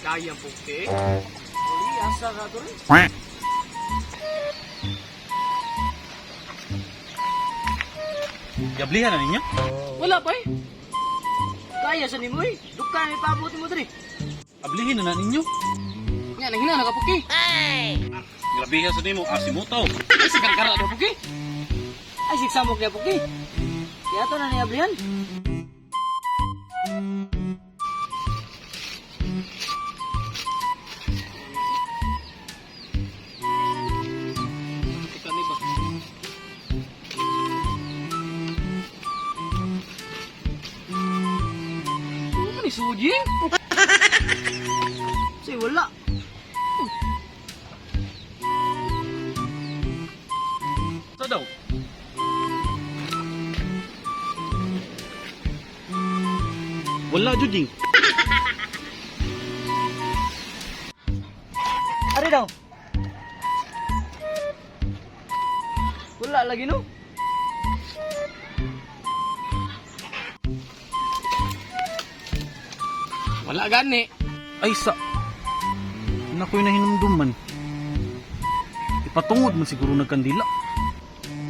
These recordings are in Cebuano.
Kaya puke. Uli, asa ka to rin? Gablihan na ninyo? Wala pa eh. Kaya sa nimo eh. Dukan ipaabot mo diri. Ablihin na na ninyo? Nga nang hina na ka puke. Grabihan sa nimo, asimutaw. Ay sa karkara daw puke. Ay siksamok niya puki. Kaya to na niya ablihan. Tika ni ba? Ano man ni Suji? Say wala. Sa daw? Wala judging. Ari daw. Wala lagi no. Wala gani. Ay sa. Nakoy na hinumduman. Ipatungod man siguro nagkandila.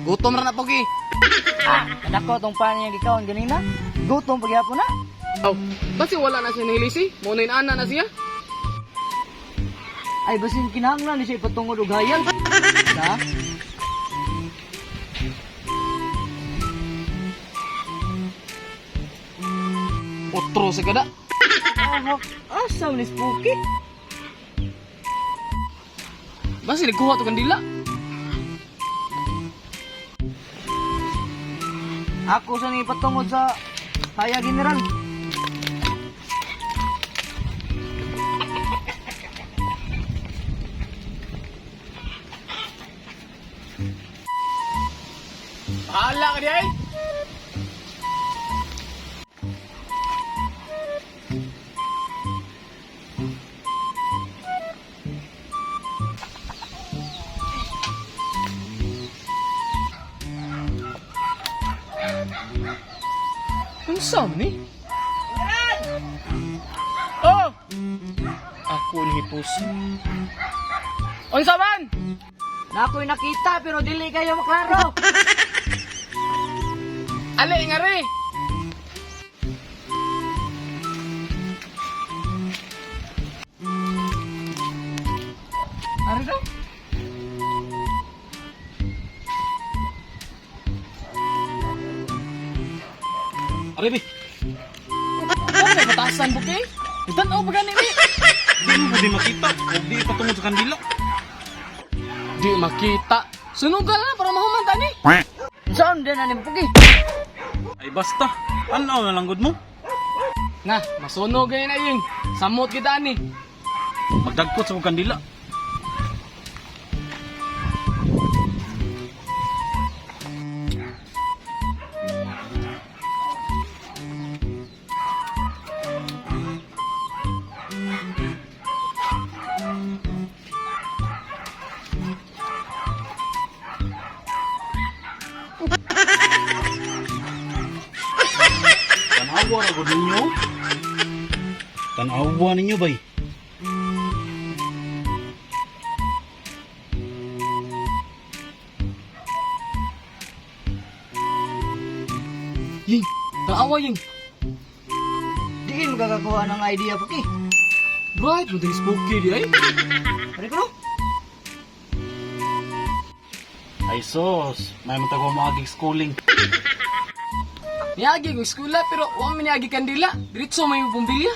Gutom ra na puke. Ah, nako tong pan niya gikaon ganina. Gutom pagyapon na. Aw, basi wala na siya nahilisi. Mo na ana na siya. Ay basin kinahanglan ni siya ipatungod og hayag. Sa? Otro sa kada. Ahok, asa man ni spooky? Basi nagkuha to kandila. Ako sa ni ipatungod sa hayag general. Bahala ka di ay. Unsa man ni? Oh! Ako ni puso. Unsa man? Nako'y nakita pero dili kayo maklaro. Ali nga ri. Ari daw? Are bi, Ano may batasan buke? Itan-aw pa gani ni. di mo di makita. Huwag di ipatungod sa kandila. Di makita. Sunugan na para mahuman tani. Saan din na ni puki? Ay basta, ano na lang gud mo? Na, masunog gani na yun. Samot kita ani. Magdagkot sa kong kandila. Tanawa ra gud ninyo. Tanawa ninyo bay. Ying, taawa ying. Diin magkakakuha ng idea puki. Bright mo din spooky di ay. Ari ko no? Ay sos, may matagaw mo aging schooling. Niagi kong eskwela pero wa man niagi kandila. Diretso may bumbilya.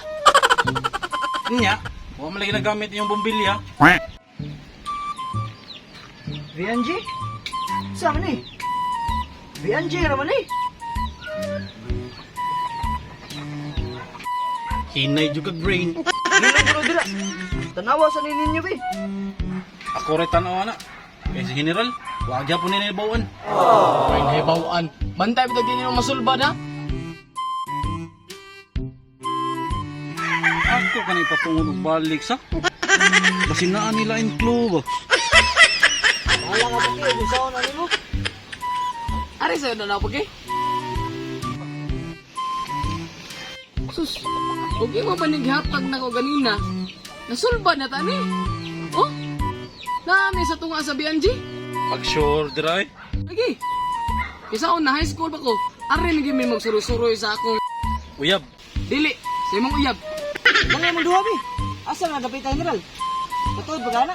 Nya, wa man lagi nagamit yung bumbilya. VNG? Saan man ni? VNG ra man ni. Hinay jud kag brain. Dili ko dira. Tanawa sa ninyo be. Ako ray tanaw na. Kay si General, wa gyapon ni bawon. Ay, nahibawaan. Bantay bitag din yung masulbad ha. Ako kanay patungod og balik sa. Basin naa nila in clue ba. Wala ka puki, gusaon na nimo. Ari sa'yo na na pagi. Sus, huwag mo ba naghatag na ko ganina? Nasulbad na ta ni. Oh? Nami sa tunga sa BNG. Pag sure dira eh. Lagi. Isa na high school pa ko. Ari lagi may magsuroy-suroy sa akong Uyab. dili sa imong uyab. Dali mong duha, bi. Asa nga dapita, General? Patuod pa gana.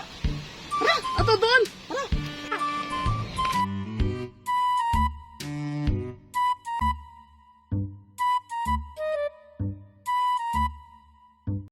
Tara, ato doon. Tara.